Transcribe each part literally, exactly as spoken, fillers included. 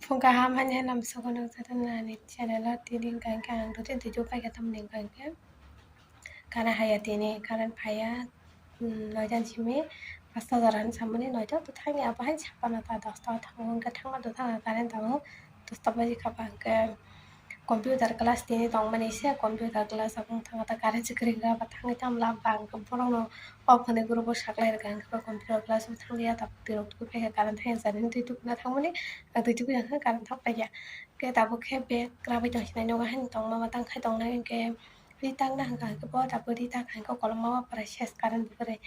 Phung kaham, haini haino bwskango nukjagwi tongmani ani channel o. Tini hwnkha hwnkhe ang dotino twiwi paikha, tamoni hwnkha hwnkhe current haiya, tini current phaiya, hmm, noita ni simi pasta jora hinwi samani, noita o to thangya, abo haino sapano ta dosta o thango, hwnkhe thangma to thangkha current tabuk dosta baji kha ba, hwnkhe computer class tini tongmani se, computer class abo wng thangkha ta current se kwrwi hwnkha ba, thangwi tamo lab ba, hwnkhe borokno off hwnwi group o saklai rwkha, hwnkhe ba computer class o thangliya, tabuk twi rok tubui paikha, current thangya, jani twi tubuna thangmani, ang twi tubui rwkha, current thok paikha. Hwnkhe tabuk khe bag rabwi tongsinai nogo, haino tongma ma tang khai tongnai, hwnkhe ri takna hwnkha, hwnkhe bo tabuk ri tak hai khe kolom ma ma pura ses current bo kwrwi.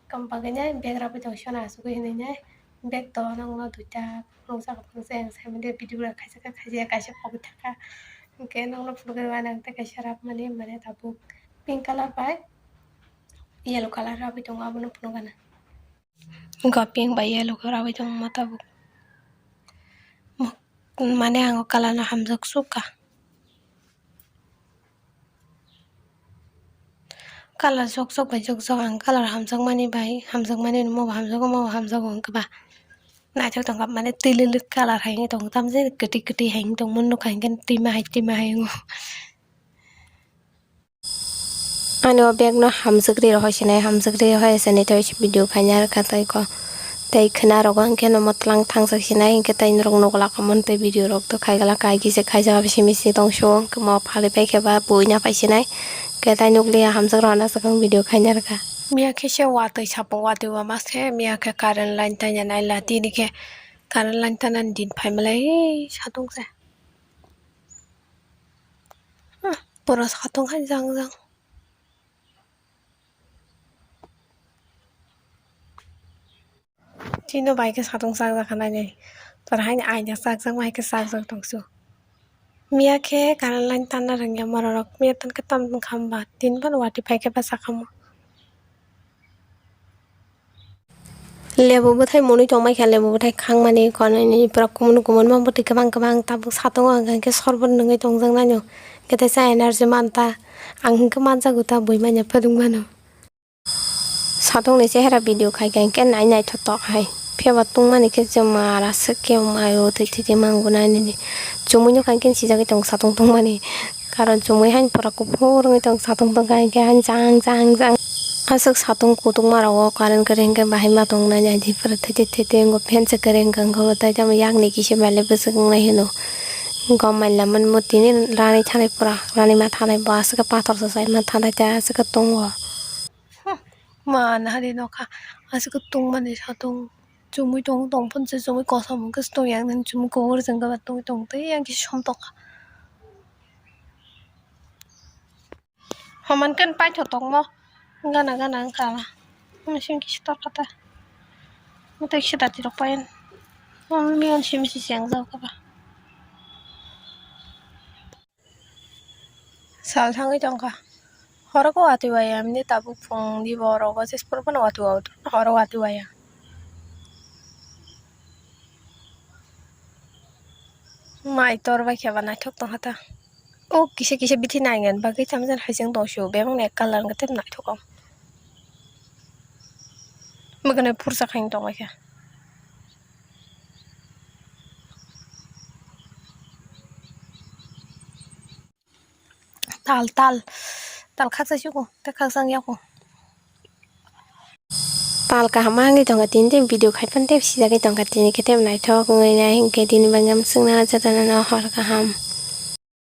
Tamo bagwi nai bag rabwi tong siyano asugwi hinwi nai bag to nokno duita nukjagwi phunukjai ang saimanya video rok khaisa khe khaisa kaisa pogwi thangkha. Hwnkhe nokno phunukgwi mano ang tei kaisa rabmani mane tabuk pink colour bai yellow colour rabwi tongo abono phunukgana. Wngkha pink bai yellow khe rabwi tongma tabuk. Mane ang o colour no hamjak sukha. Colour jok jok bai jok jok ang colour hamjakmani bai hamjakmani, omo bo hamjago, omo bo hamjago wngkha ba. Naithok tongkha mane twi lik lik colour hai wngwi tongo, tamjani kwtwi kwtwi hai wngwi tongmani nukha hinkhe twima hai twima hai wngo. Ani o bag no hamjak ri rw hai sinai, hamjak ri rw hai sinai tei video khaina rwkha tei ko. Tei khwna rogo hwnkhe no mwtwlang thangjak sinai, hinkhe tei norok nukla kha mani tei video rok to khai glak, kaigi se khaijak abo simi se tong sio, hwnkhe mo phalwi pai khe ba buina pai sinai, hwnkhe tei nukliya hamjak rw hwnna swkang video khaina rwkha. Miya khe se watwi sapung, watwi wama se miya khe current line tanya naila, tini khe current line tanani din phai malai satung se. Pura satung hai jang jang. Chini bai khe satung chak jak kha nai nai. Tor hai ni aina chak jak bai khe chak jak tong su. Miya khe current line tanna rwngya mora rok. Miya tan khe tam wng kha hwnba? Tin phano watwi phai khe bachakha mo. Lebu bwthai mwnwi tongmai kha, lebu bwthai khangmani konwi pura kumun kumun ma bwtwi kwbang kwbang tabuk satung o hwnka hwnkhe sorbot nungwi tongjak nai no. Hwnkhe teisa energy man ta. Ang hwnkhe manjago ta bui manya phwrwng mano. Satung ni chehera video khai kha hwnkhe nai naithotok hai. Phiya ba tungmani khe chwmara swk khe maio thwi thwi mangbo nai nini. Chumui nukha hwnkhe sijagwi tongo satung tungmani. Karon chumui haino pura kuphur wngwi tongo satung tungkha hwnkhe haino jang jang jang. Aswk satung kutukma rogo current kwrwi hwnkhe bahai ma tongnai nai di pura thete thete wngkha fan se kwrwi hwnkhe wngkha bo tei tamo yakni kisa belai bwswk wngnai hino. Wngkha o maila mani mo tini rani thanai pura rani ma thanai bo aswk pathor se sai ma thanai tei aswk tongo. Mana hari nokha aswk tungmani satung chumui tongo tongphuru se chumui kosom hwnkhe se tongya nini chumui kuphur se wngkha ba tongwi tongo tei yang kisa som tongkha. Homan khe paitho tongmo gana gana wngkha. Machine kisa torkha ta. Mwtai kisa dati rok payan. Mami on simi si seng jao kha ba. Sal thangwi tongkha. Horo khe watwi waya, emni tabuk phung di bo rogo, jespor phano watwi waya, horo watwi waya. Mai tor bai khe ba naithok tongkha ta. O kisa kisa bithi nainani bagwi tamjani hai chwng tong sio, bebak ni ek colour wngkha tei naithok ang. Mwkhwnwi phursa khaini tongwi kha. Tal, tal, tal khaksa siko, tei khaksa wngya kho. Tal kaham wngwi tongkha tini, tei video khai phano tei sijagwi tongkha tini khe tei naithok wngwi nai hinkhe tini bagwi swngna jotono hor kaham.